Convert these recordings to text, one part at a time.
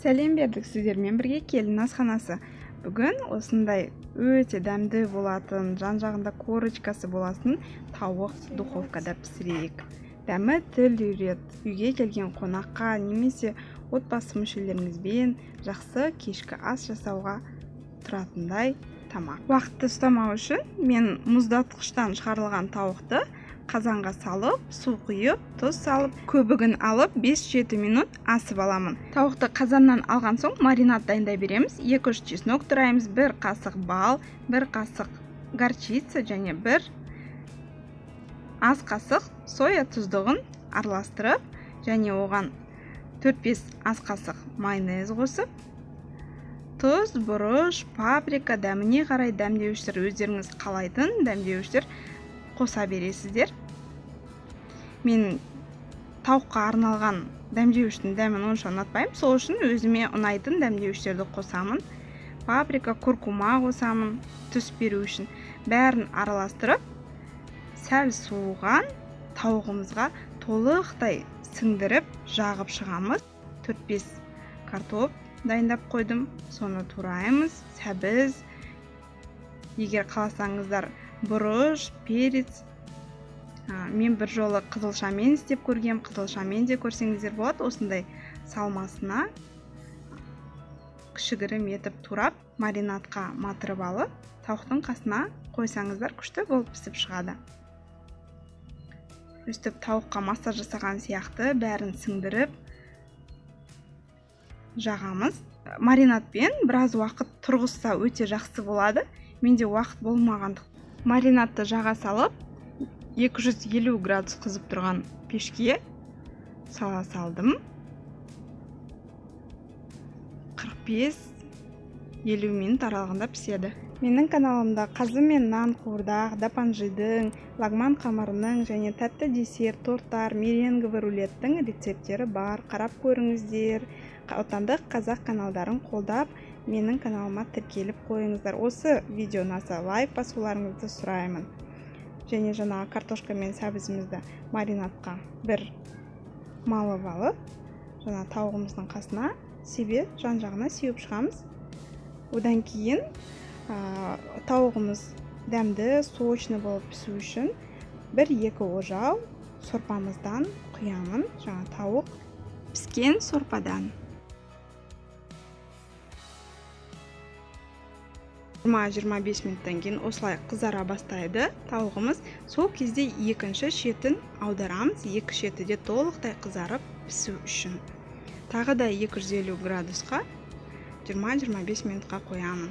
Сәлем бердік, сіздермен бірге Келін асханасы. Бүгін осындай өте дәмді болатын, жан-жағында корочкасы болатын тауық духовкада пісірейік. Дәмі тіл үйрет. Үйге келген қонаққа немесе отбасы мүшелеріңізбен жақсы кешкі ас жасауға тұратындай тамақ. Уақытты ұстамау үшін мен мұздатқыштан шығарылған тауықты қазанға салып, су құйып, тұз салып, көбігін алып 5-7 минут асып аламын. Тауықты қазаннан алған соң маринад дайындай береміз. 2-3 чеснок тураймыз, 1 қасық бал, 1 қасық горчица және 1 ас қасық соя тұздығын араластырып, және оған 4-5 ас қасық майонез қосып, тұз, бұрыш, паприка, дәміне қарай дәмдеуіштер, өздеріңіз қалайтын дәмдеуіштер қоса бересіздер. Мен тауыққа арналған дәмдеуіштің дәмін онша ұнатпаймын, сол үшін өзіме ұнайтын дәмдеуіштерді қосамын. Паприка, куркума қосамын түс беру үшін. Бәрін араластырып, сәл суыған тауығымызға толықтай сіңдіріп жағып шығамыз. 4-5 картоп дайындап қойдым, соны тураймыз. Сәбіз, егер қаласаңыздар бұрыш, перец. Мен бір жолы қызылшамен істеп көргем, қызылшамен де көрсеңіздер болады. Осындай салмасына кішігірім етіп турап, маринадқа матырып алып, тауықтың қасына қойсаңыздар күшті болып пісіп шығады. Өстіп тауыққа массаж жасаған сияқты бәрін сіңдіріп жағамыз. Маринадпен біраз уақыт тұрғызса өте жақсы болады. Менде уақыт болмағандық. Маринадты жаға салып, 250 градус қызып тұрған пешке сала салдым. 45-50 минут аралығында піседі. Менің каналымда қазы мен нан қуырдақ, дапанжидің, лагман қамырының және тәтті десерт, торттар, меренговый рулеттің рецепттері бар. Қарап көріңіздер. Отандық қазақ каналдарын қолдап, менің каналыма тіркеліп қойыңыздар. Осы видео ұнаса лайк басуларыңызды сұраймын. Және жаңағы картошка мен сәбізімізді маринадқа бір малып алып, жаңа тауығымыздың қасына себе жан-жағына сеуіп шығамыз. Одан кейін тауығымыз дәмді, сочный болып пісу үшін 1-2 ожау сорпамыздан құямын. Жаңа тауық піскен сорпадан. 20-25 минуттан кейін осылай қызара бастайды тауығымыз. Сол кезде екінші шетін аударамыз. Екі шеті де толықтай қызарып пісу үшін. Тағы да 250 градусқа 20-25 минутқа қоямын.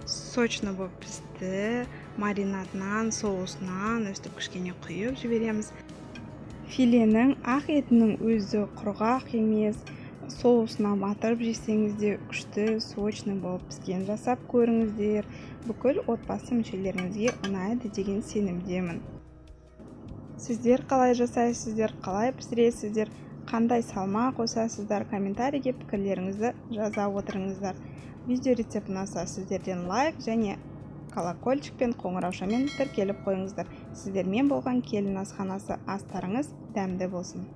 Сочно болып пісті. Маринадынан, соусынан өстіп кішкене құйып жібереміз. Филенің ақ етінің өзі құрғақ емес, соусына батырып жесеңіз де күшті, сочный болып піскен. Жасап көріңіздер, бүкіл отбасы мүшелеріңізге ұнайды деген сенімдемін. Сіздер қалай жасайсыздар, қалай пісіресіздер, қандай салма қосасыздар, комментарийге пікірлеріңізді жаза отырыңыздар. Видео рецепт ұнаса сіздерден лайк және колокольчик пен қоңыраушамен тіркеліп қойыңыздар. Сіздермен болған Келін асханасы, астарыңыз дәмді болсын.